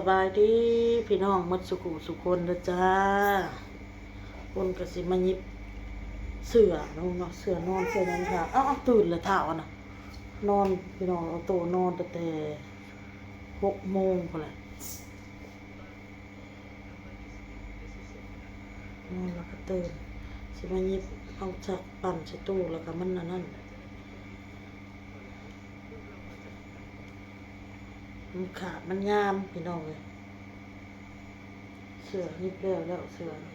ສະບາຍດີພີ່ນ້ອງໝົດສຸຂູສຸຄົນເດີຈ້າ. ຄົນກໍຊິມາຫຍິບເສື້ອເນາະ ເສື້ອນອນເສື້ອຫຍັງ ຖ້າ ເອົ້າ ເອົ້າ ຕື່ນແລ້ວທ້າວນະ ນອນ ພີ່ນ້ອງ ເອົາໂຕນອນຕັ້ງແຕ່ຫົກໂມງພຸ້ນແຫຼະ. ນອນແລ້ວກໍຕື່ນ ຊິມາຫຍິບເອົາຊັກປັ່ນໃສ່ຕູ້ ແລ້ວກໍມັນອັນນັ້ນ ມັນຂາດມັນຍາມພີ່ນ້ອງເອີຍ. ເສື້ອຫຍິບແລ້ວແລ້ວ ເສື້ອນີ້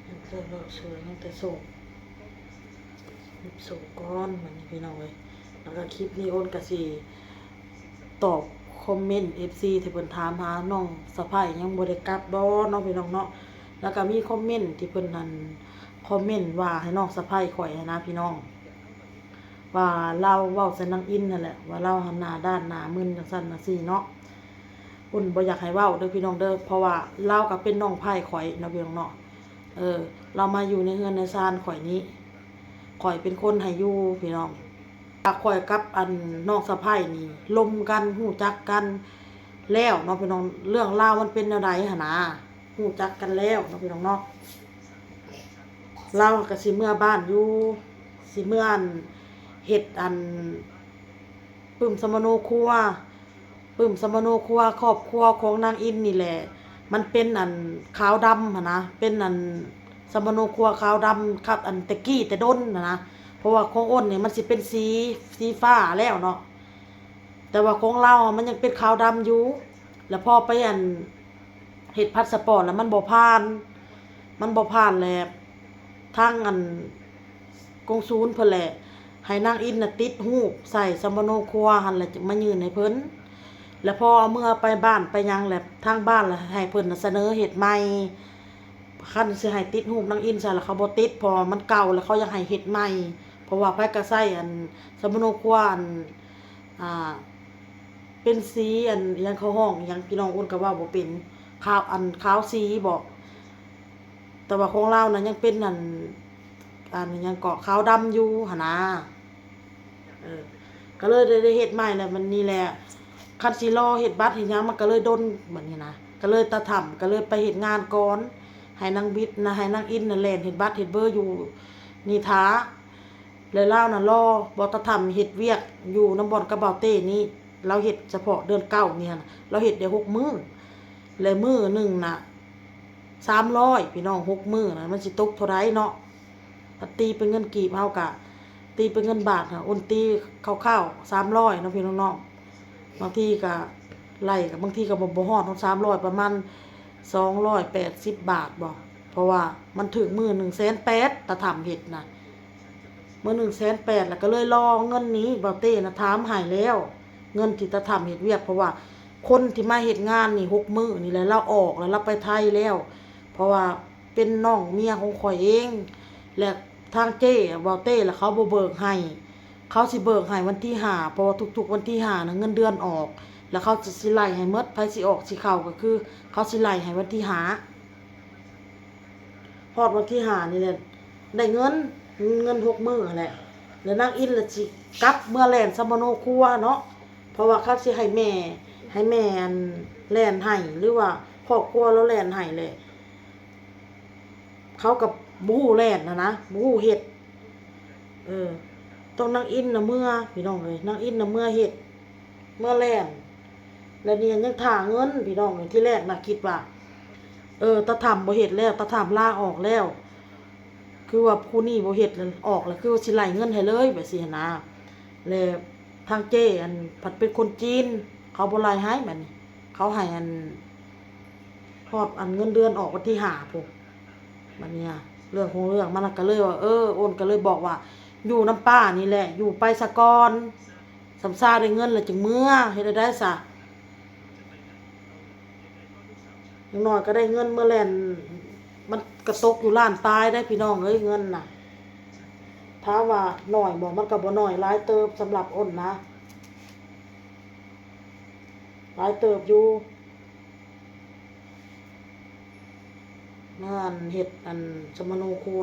ຍັງແຕ່ເວົ້າເຊື່ອ ຍັງແຕ່ສົ່ງ ເກັບສົ່ງກ່ອນບັດນີ້ພີ່ນ້ອງເອີຍ. ແລ້ວກໍຄລິບນີ້ໂອນກໍຊິຕອບຄອມເມັນເອັຟຊີທີ່ເພິ່ນຖາມຫານ້ອງສະໃພ້ຍັງບໍ່ໄດ້ກັບບໍ່ເນາະພີ່ນ້ອງເນາະ. ແລ້ວກໍມີຄອມເມັນທີ່ເພິ່ນນັ້ນ ຄອມເມັນວ່າໃຫ້ນ້ອງສະໃພ້ຂ້ອຍຫັ້ນນະພີ່ນ້ອງ ວ່າລາວເວົ້າໃສ່ນາງອິນຫັ້ນແຫຼະ ວ່າລາວຫັ້ນໜ້າດ້ານໜ້າມຶນຈັ່ງຊັ້ນຈັ່ງຊີ້ເນາະ. ໂອນບໍ່ຢາກໃຫ້ເວົ້າເດີພີ່ນ້ອງເດີ ເພາະວ່າລາວກໍເປັນນ້ອງໃພ້ຂ້ອຍເນາະພີ່ນ້ອງເນາະ. ເອີ ລາວມາຢູ່ໃນເຮືອນໃນຊານຂ້ອຍນີ້ ຂ້ອຍເປັນຄົນໃຫ້ຢູ່ພີ່ນ້ອງ. ວ່າຂ້ອຍກັບອັນນ້ອງສະໃພ້ນີ້ລົມກັນ ຮູ້ຈັກກັນແລ້ວເນາະພີ່ນ້ອງ. ເລື່ອງລາວມັນເປັນແນວໃດຫັ້ນນາ ຮູ້ຈັກກັນແລ້ວເນາະພີ່ນ້ອງເນາະ. ລາວກໍຊິເມືອບ້ານຢູ່ ຊິເມືອອັນ ເຮັດອັນ ປຶ້ມສຳມະໂນຄົວ ປຶ້ມສຳມະໂນຄົວຄອບຄົວຂອງນາງອິນນີ້ແຫຼະ. ມັນເປັນອັນຂາວດຳຫັ້ນນະ ເປັນອັນສຳມະໂນຄົວຂາວດຳ ຄັບ ອັນແຕ່ກີ້ແຕ່ດົນຫັ້ນນະ. ເພາະວ່າຂອງໂອນນີ້ມັນຊິເປັນສີ ສີຟ້າແລ້ວເນາະ ແຕ່ວ່າຂອງລາວມັນຍັງເປັນຂາວດຳຢູ່. ແລ້ວພໍໄປອັນ ເຮັດພາສະປອດແລ້ວມັນບໍ່ຜ່ານ ມັນບໍ່ຜ່ານແລ້ວ ທາງອັນກົງສູນເພິ່ນແຫຼະ ໃຫ້ນາງອິນນະຕິດຮູບໃສ່ສຳມະໂນຄົວຫັ້ນ ແລ້ວຈຶ່ງມາຍື່ນໃຫ້ເພິ່ນ. ແລ້ວພໍເອົາເມືອໄປບ້ານໄປຫຍັງ ແລ້ວທາງບ້ານລະໃຫ້ເພິ່ນນະສະເໜີເຮັດໃໝ່. ຄັນຊິໃຫ້ຕິດຮູບນາງອິນໃສ່ລະເຂົາບໍ່ຕິດ ເພາະວ່າມັນເກົ່າ ແລ້ວເຂົາຢາກໃຫ້ເຮັດໃໝ່. ເພາະວ່າໃຜກໍໃຊ້ອັນສຳມະໂນຄົວອັນ ອ່າ ເປັນສີອັນຫຍັງ ເຂົາຮ້ອງອີ່ຫຍັງ ພີ່ນ້ອງ ໂອນກໍເວົ້າບໍ່ເປັນ ຂາວ ອັນຂາວສີບໍ ແຕ່ວ່າຂອງລາວນະຍັງເປັນອັນ ອັນຫຍັງເກາະ ຂາວດຳຢູ່ຫັ້ນນາ. ເອີ ກໍເລີຍໄດ້ ໄດ້ເຮັດໃໝ່ແລ້ວບັດນີ້ແຫຼະ. ຄັນຊິລໍເຮັດບັດເຮັດຫຍັງມັນກໍເລີຍດົນບັດນີ້ນະ ກໍເລີຍຕາຖໍ້າ ກໍເລີຍໄປເຮັດງານກ່ອນ ໃຫ້ນາງບິດນະ ໃຫ້ນາງອິນນະແລ່ນເຮັດບັດເຮັດເບີຢູ່ນີ້ຖ້າ. ແລະລາວນະລໍ ບໍ່ຕາຖໍ້າເຮັດວຽກຢູ່ນຳບ່ອນກັບບ່າວເຕ້ນີ້ ລາວເຮັດສະເພາະເດືອນເກົ້ານີ້ຫັ້ນນະ ລາວເຮັດໄດ້ຫົກມື້ ແລະມື້ໜຶ່ງນະສາມຮ້ອຍ ພີ່ນ້ອງ. ຫົກມື້ນະມັນຊິຕົກເທົ່າໃດເນາະ ຖ້າຕີເປັນເງິນກີບເຮົາກະ ຕີເປັນເງິນບາດຫັ້ນ ໂອນຕີຄ່າວໆສາມຮ້ອຍເນາະພີ່ນ້ອງເນາະ. ບາງທີກະໄລ່ ກະບາງທີກະບໍ່ ບໍ່ຮອດຮອດສາມຮ້ອຍ ປະມານສອງຮ້ອຍແປດສິບບາດບໍ ເພາະວ່າມັນຖືກມື້ໜຶ່ງແສນແປດ ຕາຖໍ້າເຮັດນະ ມື້ໜຶ່ງແສນແປດ ແລ້ວກໍເລີຍລໍເງິນນີ້ ບ່າວເຕ້ນະຖາມໃຫ້ແລ້ວ ເງິນທີ່ຕາຖໍ້າເຮັດວຽກ ເພາະວ່າຄົນທີ່ມາເຮັດງານນີ້ຫົກມື້ນີ້ແຫຼະ ລາວອອກແລ້ວ ລາວໄປໄທແລ້ວ ເພາະວ່າເປັນນ້ອງເມຍຂອງຂ້ອຍເອງ ແລະທາງເຈ້ ບ່າວເຕ້ລະເຂົາບໍ່ເບີກໃຫ້ ເຂົາຊິເບີກໃຫ້ວັນທີຫ້າ ເພາະວ່າທຸກໆວັນທີຫ້ານະເງິນເດືອນອອກ ແລ້ວເຂົາຈະ ຊິໄລ່ໃຫ້ໝົດ ໃຜຊິອອກຊິເຂົ້າກໍຄືເຂົາຊິໄລ່ໃຫ້ວັນທີຫ້າ. ຮອດວັນທີຫ້ານີ້ແຫຼະ ໄດ້ເງິນ ເງິນຫົກມື້ຫັ້ນແຫຼະ ແລ້ວນາງອິນລະຊິກັບເມືອແລ່ນສຳມະໂນຄົວເນາະ ເພາະວ່າເຂົາຊິໃຫ້ແມ່ ໃຫ້ແມ່ອັນແລ່ນໃຫ້ ຫຼືວ່າຄອບຄົວລາວແລ່ນໃຫ້ແຫຼະ. ເຂົາກໍບໍ່ຮູ້ແລ່ນຫັ້ນນະ ບໍ່ຮູ້ເຮັດ ເອີ ຕ້ອງນາງອິນນະເມືອ ພີ່ນ້ອງເອີຍ ນາງອິນນະເມືອເຮັດ ເມືອແລ່ນ ແລ້ວນີ້ຍັງຖ້າເງິນ ພີ່ນ້ອງເອີຍ. ທີແລກນະຄິດວ່າ ເອີ ຕາຖໍ້າບໍ່ເຮັດແລ້ວ ຕາຖໍ້າລາອອກແລ້ວ ຄືວ່າຜູ້ນີ້ບໍ່ເຮັດ ອອກແລ້ວ ຄືວ່າຊິໄລ່ເງິນໃຫ້ເລີຍ ແບບຊີ້ຫັ້ນນະ. ແລະທາງເຈ້ອັນ ພັດເປັນຄົນຈີນ ເຂົາບໍ່ໄລ່ໃຫ້ ບາດນີ້ເຂົາໃຫ້ອັນ ຮອດອັນເງິນເດືອນອອກວັນທີຫ້າພຸ້ນ. ບາດນີ້ເລື່ອງຂອງເລື່ອງມັນກໍເລີຍວ່າ ເອີ ໂອນກໍເລີຍບອກວ່າ ຢູ່ນຳປ້ານີ້ແຫຼະ ຢູ່ໄປສາກ່ອນ ສ່ຳຊາໄດ້ເງິນແລ້ວຈຶ່ງເມືອ ເຮັດແນວໃດຊະ. ຢ່າງໜ້ອຍກໍໄດ້ເງິນເມືອແລ່ນ ມັນກະຕົກຢູ່ລ້ານປາຍໄດ໋ ພີ່ນ້ອງເອີຍ ເງິນນະ. ຖາມວ່າໜ້ອຍບໍ່? ມັນກໍບໍ່ໜ້ອຍ ຫຼາຍເຕີບສຳລັບໂອນນະ ຫຼາຍເຕີບຢູ່. ງານເຮັດອັນສຳມະໂນຄົວ.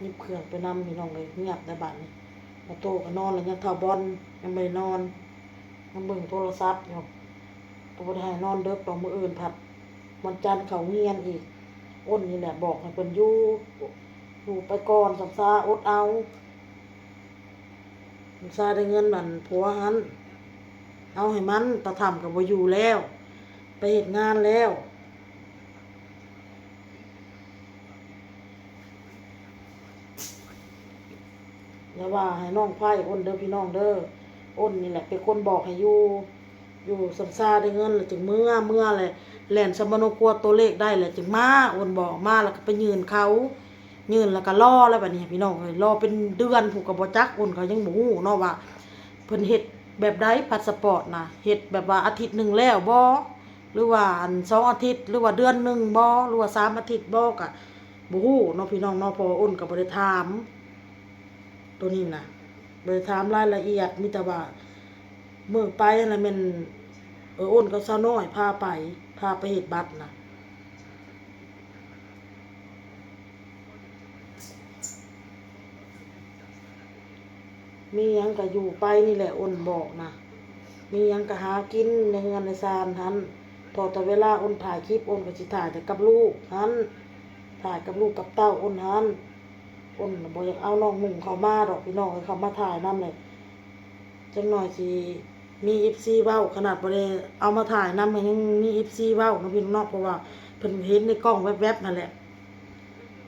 ຍິບເຄື່ອງໄປນຳພີ່ນ້ອງເອີຍ. ງຽບແລ້ວບາດນີ້ ອາໂຕ້ກໍນອນແລ້ວ ຍັງເຖົ້າບອນຍັງບໍ່ໄດ້ນອນ ຍັງເບິ່ງໂທລະສັບຢູ່. ກໍບໍ່ໄດ້ໃຫ້ນອນເດິກດອກ ມື້ອື່ນພັດວັນຈັນເຂົ້າໂຮງຮຽນອີກ. ອ້ນນີ້ແຫຼະບອກໃຫ້ເພິ່ນຢູ່ ຢູ່ໄປກ່ອນ ສຳຊາອົດເອົາ. ສຳຊາໄດ້ເງິນນັ້ນຜົວຫັ້ນ ເອົາໃຫ້ມັນ. ຕາຖໍ້າກໍບໍ່ຢູ່ແລ້ວ ໄປເຮັດງານແລ້ວ. ຢ່າວ່າໃຫ້ນ້ອງໄພອ້ນເດີພີ່ນ້ອງເດີ ອ້ນນີ້ແຫຼະເປັນຄົນບອກໃຫ້ຢູ່ ຢູ່ສຳຊາໄດ້ເງິນແລ້ວຈຶ່ງເມືອ ເມືອແລ້ວແລ່ນສຳມະໂນຄົວຕົວເລກໄດ້ແລ້ວຈຶ່ງມາ. ອ້ນບອກມາແລ້ວກໍໄປຍື່ນເຂົາ ຍື່ນແລ້ວກໍລໍແລ້ວບາດນີ້ພີ່ນ້ອງເອີຍ ລໍເປັນເດືອນພຸ້ນກໍບໍ່ຈັກ. ອ້ນກໍຍັງບໍ່ຮູ້ເນາະວ່າເພິ່ນເຮັດແບບໃດ ພາສະປອດນະ ເຮັດແບບວ່າອາທິດໜຶ່ງແລ້ວບໍ່ ຫຼືວ່າອັນສອງອາທິດ ຫຼືວ່າເດືອນໜຶ່ງບໍ່ ຫຼືວ່າສາມອາທິດບໍ່ ກະບໍ່ຮູ້ເນາະພີ່ນ້ອງເນາະ ເພາະວ່າອ້ນກໍບໍ່ໄດ້ຖາມໂຕນີ້ນະ ບໍ່ໄດ້ຖາມລາຍລະອຽດ. ມີແຕ່ວ່າມື້ໄປຫັ້ນລະແມ່ນ ເອີ ອ້ນກັບສາວນ້ອຍພາໄປ ພາໄປເຮັດບັດນະ. ມີຫຍັງກະຢູ່ໄປນີ້ແຫຼະ ອ້ນບອກນະ ມີຫຍັງກະຫາກິນໃນເຮືອນໃນຊານຫັ້ນ. ເພາະແຕ່ເວລາອ້ນຖ່າຍຄລິບ ອ້ນກໍຊິຖ່າຍແຕ່ກັບລູກຫັ້ນ ຖ່າຍກັບລູກກັບເຕົ້າອ້ນຫັ້ນ. ອ້ນບໍ່ຢາກເອົານ້ອງນຸ່ງເຂົ້າມາດອກພີ່ນ້ອງເອີຍ ເຂົ້າມາຖ່າຍນຳແຫຼະ ຈັກໜ້ອຍຊິມີເອັຟຊີເວົ້າ. ຂະໜາດບໍ່ໄດ້ເອົາມາຖ່າຍນຳ ກໍຍັງມີເອັຟຊີເວົ້າເນາະພີ່ນ້ອງເນາະ ເພາະວ່າເພິ່ນເຫັນໃນກ້ອງແວັບໆຫັ້ນແຫຼະ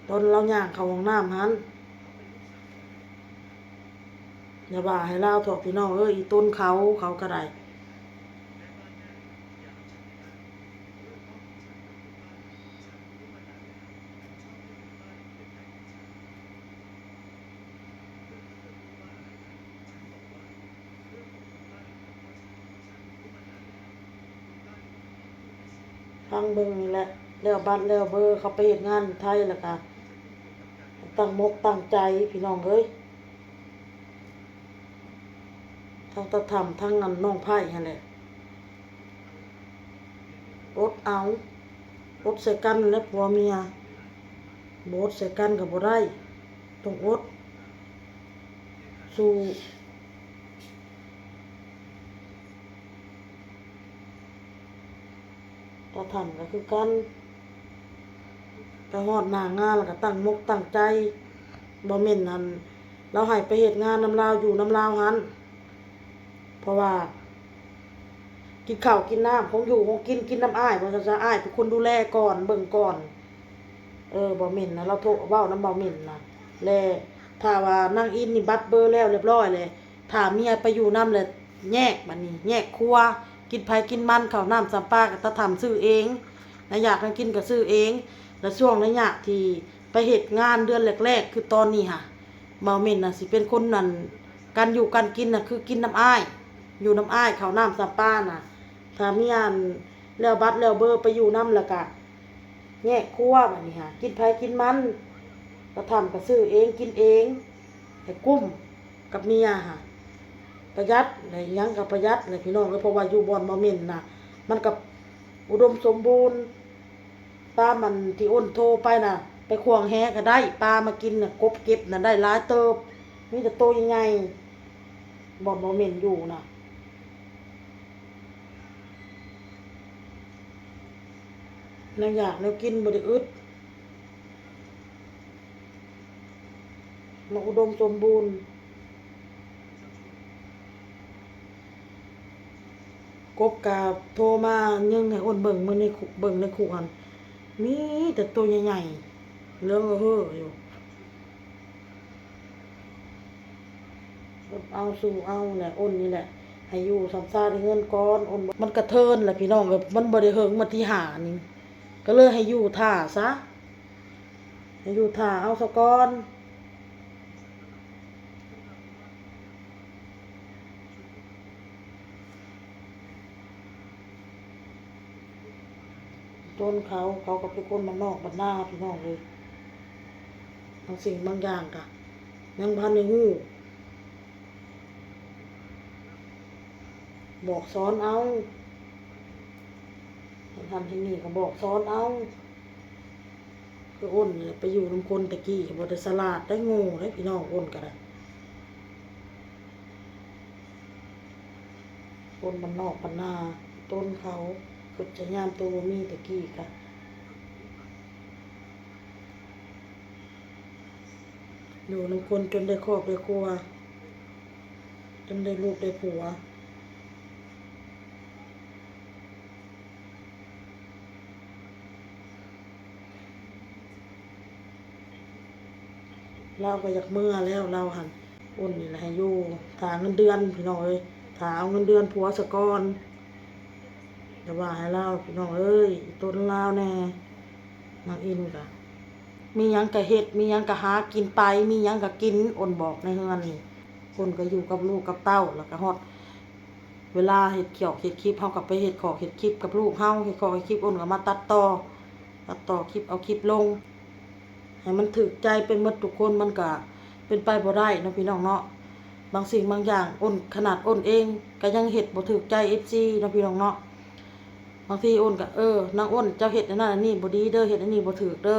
ຕອນລາວຍ່າງເຂົ້າຫ້ອງນ້ຳຫັ້ນ. ຢ່າວ່າໃຫ້ລາວເຖາະພີ່ນ້ອງເອີຍ ອີຕົນເຂົາ ເຂົາກໍໄດ້. ຟັງເບິ່ງນີ້ແຫຼະ ແລ້ວບັດແລ້ວເບີ ເຂົາໄປເຮັດງານຢູ່ໄທ ແລ້ວກະຕັ້ງມົກຕັ້ງໃຈພີ່ນ້ອງເອີຍ. ທັງຕາຖໍ້າ ທັງອັນນ້ອງໄພ້ຫັ້ນແຫຼະ ອົດເອົາ ອົດໃສ່ກັນແຫຼະຜົວເມຍ ບໍ່ອົດໃສ່ກັນກໍບໍ່ໄດ້ ຕ້ອງອົດສູ້. ຕາຖໍ້າກໍຄືກັນ ໄປຮອດໜ້າງານແລ້ວກໍຕັ້ງມົກຕັ້ງໃຈ ບໍ່ແມ່ນອັນ ລາວໃຫ້ໄປເຮັດງານນຳລາວ ຢູ່ນຳລາວຫັ້ນ ເພາະວ່າກິນເຂົ້າກິນນ້ຳ ຂອງຢູ່ຂອງກິນ ກິນນຳອ້າຍ ວ່າຊັ້ນຊະ ອ້າຍເປັນຄົນດູແລກ່ອນ ເບິ່ງກ່ອນ. ເອີ ບໍ່ເໝັນນະ ລາວໂທເວົ້ານຳບໍ່ເໝັນນະ ແລະ ຖ້າວ່ານາງອິນນີ້ບັດເບີແລ້ວລຽບຮ້ອຍແລ້ວ ຖ້າເມຍໄປຢູ່ນຳແລ້ວແຍກ ບາດນີ້ແຍກຄົວ ກິນໃຜກິນມັນ ເຂົ້ານ້ຳສຳປາກໍຕາຖໍ້າຊື້ເອງ ນາຢາກນາກິນກໍຊື້ເອງ. ແລະ ຊ່ວງໄລຍະທີ່ໄປເຮັດງານເດືອນແລກໆ ຄືຕອນນີ້ຫະ ບໍ່ເໝັນນະ ຊິເປັນຄົນນັ້ນ ການຢູ່ການກິນນະ ຄືກິນນຳອ້າຍ ຢູ່ນຳອ້າຍ ເຂົ້ານ້ຳສຳປານະ. ຖ້າເມຍ ອັນ ແລ້ວບັດແລ້ວເບີໄປຢູ່ນຳ ແລ້ວກະ ແຍກຄົວ ບາດນີ້ຫາ ກິນໃຜກິນມັນ ຕາຖໍ້າກໍຊື້ເອງກິນເອງ ໃຫ້ກຸ້ມກັບເມຍຫາ ປະຢັດ ແລະ ຫຍັງກໍປະຢັດແຫຼະພີ່ນ້ອງເອີຍ ເພາະວ່າຢູ່ບ່ອນບໍ່ເໝັນນະ ມັນກໍອຸດົມສົມບູນ ຕາມອັນທີ່ອ້ນໂທໄປນະ ໄປຂວ້າງແຫກໍໄດ້ ປາມາກິນນະ ກົບເກັບນະ ໄດ້ຫຼາຍເຕີບ ມີແຕ່ໂຕໃຫຍ່ໆ ບ່ອນບໍ່ເໝັນຢູ່ນະ. ແນວຢາກແນວກິນບໍ່ໄດ້ອຶດ ມັນອຸດົມສົມບູນ. ກົບກະໂທມາຍິງໃຫ້ອ້ນເບິ່ງ ມື້ນີ້ເບິ່ງໃນຄຸຫັ້ນ ມີແຕ່ໂຕໃຫຍ່ໆ ເຫຼືອງເຫີຢູ່. ອົດເອົາສູ້ເອົາແຫຼະ ອົນນີ້ແຫຼະ ໃຫ້ຢູ່ຊ່ຳຊາໄດ້ເງິນກ່ອນ ອົນ ມັນກະເທີນແຫຼະພີ່ນ້ອງເອີຍ ມັນບໍ່ໄດ້ເຫິງ ມື້ທີຫ້ານີ້ ກໍເລີຍໃຫ້ຢູ່ຖ້າຊະ ໃຫ້ຢູ່ຖ້າເອົາຊະກ່ອນ. ຕົນເຂົາ ເຂົາກໍເປັນຄົນບ້ານນອກບ້ານນາພີ່ນ້ອງເອີຍ ບາງສິ່ງບາງຢ່າງກະຍັງບໍ່ທັນໄດ້ຮູ້ ບອກສອນເອົາ ເຮັດຫັ້ນເຮັດນີ້ກໍບອກສອນເອົາ ຄື ອ້ນນີ້ແຫຼະໄປຢູ່ນຳຄົນແຕ່ກີ້ ບໍ່ໄດ້ສະຫຼາດໄດ້ ໂງ່ໄດ໋ພີ່ນ້ອງ. ອ້ນກໍໄດ້ ຄົນບ້ານນອກບ້ານນາ ຕົນເຂົາ ຄຶດຈະຍາມໂຕບໍ່ມີແຕ່ກີ້ກະ ຢູ່ນຳຄົນຈົນໄດ້ຄອບໄດ້ຄົວ ຈົນໄດ້ລູກໄດ້ຜົວ. ລາວກໍຢາກເມືອແລ້ວ ລາວຫັ້ນ. ອ້ນນີ້ລະໃຫ້ຢູ່ຖ້າເງິນເດືອນພີ່ນ້ອງເອີຍ ຖ້າເອົາເງິນເດືອນຜົວສາກ່ອນ. ຢ່າວ່າໃຫ້ລາວພີ່ນ້ອງເອີຍ ອີ່ຕົນລາວແດ່. ນາງອິນກະມີຫຍັງກະເຮັດ ມີຫຍັງກະຫາກິນໄປ ມີຫຍັງກະກິນ. ອ້ນບອກໃນເຮືອນນີ້ ອ້ນກະຢູ່ກັບລູກກັບເຕົ້າ ແລ້ວກະຮອດ ເວລາເຮັດຂອກເຮັດຄລິບ ເຮົາກໍໄປເຮັດຂອກເຮັດຄລິບກັບລູກເຮົາ ເຮັດຂອກເຮັດຄລິບ ອ້ນກໍມາຕັດຕໍ່ ຕັດຕໍ່ຄລິບ ເອົາຄລິບລົງໃຫ້ມັນຖືກໃຈໄປໝົດທຸກຄົນ ມັນກໍເປັນໄປບໍ່ໄດ້ເນາະພີ່ນ້ອງເນາະ. ບາງສິ່ງບາງຢ່າງ ອ້ນ ຂະໜາດອ້ນເອງກໍຍັງເຮັດບໍ່ຖືກໃຈເອັຟຊີເນາະພີ່ນ້ອງເນາະ. ບາງທີອ້ນກໍ ເອີ ນາງອ້ນ ເຈົ້າເຮັດອັນນັ້ນອັນນີ້ບໍ່ດີເດີ ເຮັດອັນນີ້ບໍ່ຖືກເດີ.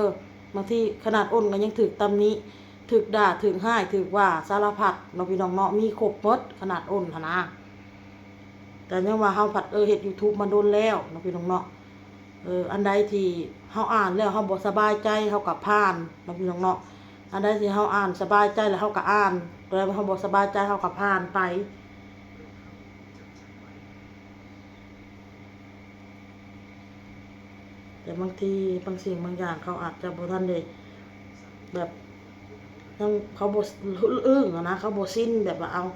ບາງທີຂະໜາດອ້ນກໍຍັງຖືກຕຳໜິ ຖືກດ່າ ຖືກຮ້າຍ ຖືກວ່າສາລະພັດເນາະພີ່ນ້ອງເນາະ ມີຄົບໝົດ ຂະໜາດອ້ນຫັ້ນນາ. ແຕ່ຍັງວ່າເຮົາພັດ ເອີ ເຮັດຢູທູບມາດົນແລ້ວເນາະພີ່ນ້ອງເນາະ ເອີ ອັນໃດທີ່ເຮົາອ່ານແລ້ວເຮົາບໍ່ສະບາຍໃຈ ເຮົາກໍຜ່ານເນາະພີ່ນ້ອງເນາະ. ອັນໃດທີ່ເຮົາອ່ານສະບາຍໃຈແລ້ວເຮົາກໍອ່ານ ໂຕໃດເຮົາບໍ່ສະບາຍໃຈເຮົາກໍຜ່ານໄປ. ແຕ່ບາງທີບາງສິ່ງບາງຢ່າງເຂົາອາດຈະບໍ່ທັນໄດ້ແບບ ຍັງເຂົາບໍ່ ອຶ້ງຫັ້ນນະ ເຂົາບໍ່ຊິນ ແບບວ່າ ເອົາ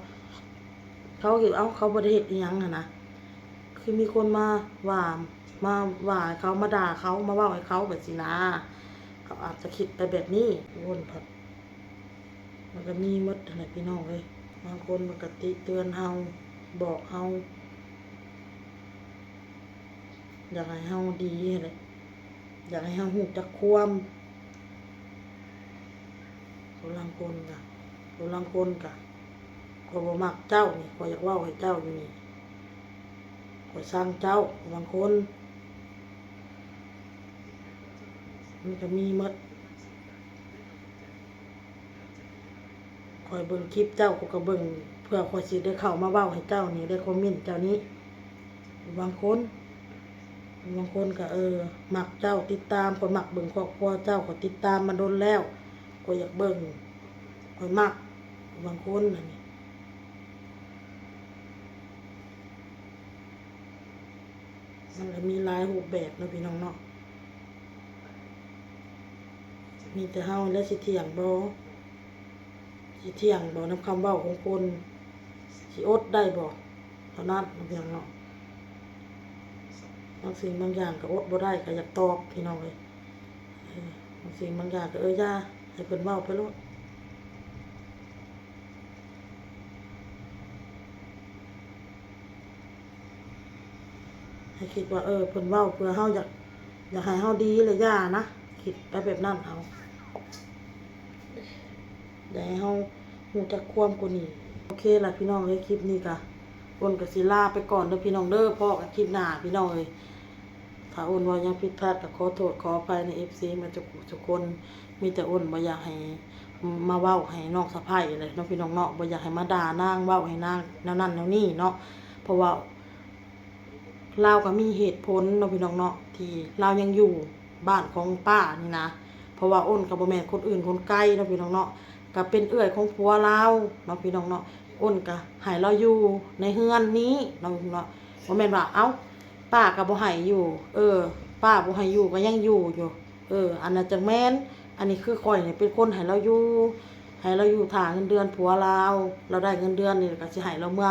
ເຂົາ ເອົາ ເຂົາບໍ່ໄດ້ເຮັດອີ່ຫຍັງຫັ້ນນະ ຄືມີຄົນມາວ່າ ມາວ່າໃຫ້ເຂົາ ມາດ່າເຂົາ ມາເວົ້າໃຫ້ເຂົາແບບຊີ້ນາ ເຂົາອາດຈະຄິດໄປແບບນີ້. ໂອ້ຍ ມັນກໍມີໝົດຫັ້ນແຫຼະພີ່ນ້ອງເອີຍ ບາງຄົນມັນກໍຕິເຕືອນເຮົາ ບອກເຮົາ ຢາກໃຫ້ເຮົາດີຫັ້ນແຫຼະ ຢາກໃຫ້ເຮົາຮູ້ຈັກຄວາມ. ຜູ້ລາງຄົນກະ ຜູ້ລາງຄົນກະ ຂ້ອຍບໍ່ມັກເຈົ້ານີ້ ຂ້ອຍຢາກເວົ້າໃຫ້ເຈົ້າຢູ່ນີ້ ຂ້ອຍຊັງເຈົ້າ ບາງຄົນ ມັນກໍມີໝົດ. ຂ້ອຍເບິ່ງຄລິບເຈົ້າ ຂ້ອຍກໍເບິ່ງ ເພື່ອຂ້ອຍຊິໄດ້ເຂົ້າມາເວົ້າໃຫ້ເຈົ້ານີ້ ໄດ້ຄອມເມັນເຈົ້ານີ້. ບາງຄົນ ບາງຄົນກໍ ເອີ ມັກເຈົ້າ ຕິດຕາມ ຂ້ອຍມັກເບິ່ງຄອບຄົວເຈົ້າ ຂ້ອຍຕິດຕາມມາດົນແລ້ວ ຂ້ອຍຢາກເບິ່ງ ຂ້ອຍມັກ. ບາງຄົນຫັ້ນ ມັນກໍມີຫຼາຍຮູບແບບເນາະ ພີ່ນ້ອງເນາະ. ມີແຕ່ເຮົາແຫຼະຊິທ່ຽງບໍ່ ຊິທ່ຽງບໍ່ນຳຄຳເວົ້າຂອງຄົນ ຊິອົດໄດ້ບໍ່ ເທົ່ານັ້ນເນາະ ພີ່ນ້ອງເນາະ. ບາງສິ່ງບາງຢ່າງກໍອົດບໍ່ໄດ້ ກໍຢາກຕອບ ພີ່ນ້ອງເອີຍ. ເອີ ບາງສິ່ງບາງຢ່າງກໍ ເອີ ຢ່າ ໃຫ້ເພິ່ນເວົ້າໄປໂລດ. ໃຫ້ຄິດວ່າ ເອີ ເພິ່ນເວົ້າເພື່ອເຮົາ ຢາກ ຢາກໃຫ້ເຮົາດີ ແລະ ຢ່ານະ ຄິດໄປແບບນັ້ນເອົາ ຢ່າໃຫ້ເຮົາຮູ້ຈັກຄວາມກວ່ານີ້. ໂອເຄລະ ພີ່ນ້ອງເອີຍ ຄລິບນີ້ກະ ອ້ນກະຊິລາໄປກ່ອນເດີ ພີ່ນ້ອງເດີ ພໍ້ກັນຄລິບໜ້າ ພີ່ນ້ອງເອີຍ. ຖ້າອ້ນເວົ້າຫຍັງຜິດພາດກໍຂໍໂທດຂໍອະໄພໃນເອັຟຊີໝົດທຸກຄົນ. ມີແຕ່ອ້ນບໍ່ຢາກໃຫ້ມາເວົ້າໃຫ້ນ້ອງສະໃພ້ແຫຼະເນາະ ພີ່ນ້ອງເນາະ ບໍ່ຢາກໃຫ້ມາດ່ານາງ ເວົ້າໃຫ້ນາງແນວນັ້ນແນວນີ້ເນາະ ເພາະວ່າລາວກໍມີເຫດຜົນເນາະ ພີ່ນ້ອງເນາະ ທີ່ລາວຍັງຢູ່ບ້ານຂອງປ້ານີ້ນະ ເພາະວ່າອ້ນກໍບໍ່ແມ່ນຄົນອື່ນຄົນໄກເນາະ ພີ່ນ້ອງເນາະ ກໍເປັນເອື້ອຍຂອງຜົວລາວເນາະ ພີ່ນ້ອງເນາະ. ອ້ນກໍໃຫ້ລາວຢູ່ໃນເຮືອນນີ້ເນາະ ພີ່ນ້ອງເນາະ ບໍ່ແມ່ນວ່າ ເອົ້າ ປ້າກໍບໍ່ໃຫ້ຢູ່ ເອີ ປ້າບໍ່ໃຫ້ຢູ່ກໍຍັງຢູ່ຢູ່. ເອີ ອັນນັ້ນຈັ່ງແມ່ນ ອັນນີ້ຄືຂ້ອຍນີ້ເປັນຄົນໃຫ້ລາວຢູ່ ໃຫ້ລາວຢູ່ຖ້າເງິນເດືອນຜົວລາວ ລາວໄດ້ເງິນເດືອນນີ້ກໍຊິໃຫ້ລາວເມືອ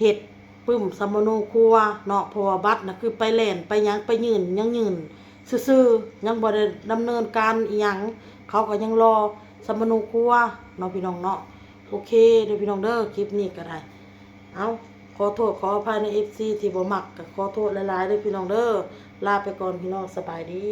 ເຮັດປຶ້ມສຳມະໂນຄົວເນາະ ເພາະວ່າບັດນະຄືໄປແລ່ນໄປຫຍັງ ໄປຍື່ນ ຍັງຍື່ນຊື່ໆ ຍັງບໍ່ໄດ້ດຳເນີນການອີ່ຫຍັງ ເຂົາກໍຍັງລໍສຳມະໂນຄົວເນາະ ພີ່ນ້ອງເນາະ. ໂອເຄເດີ ພີ່ນ້ອງເດີ ຄລິບນີ້ກໍໄດ້ ເອົ້າ ຂໍໂທດຂໍອະໄພໃນເອັຟຊີທີ່ບໍ່ມັກ ກໍຂໍໂທດຫຼາຍໆເດີ ພີ່ນ້ອງເດີ. ລາໄປກ່ອນ ພີ່ນ້ອງ ສະບາຍດີ.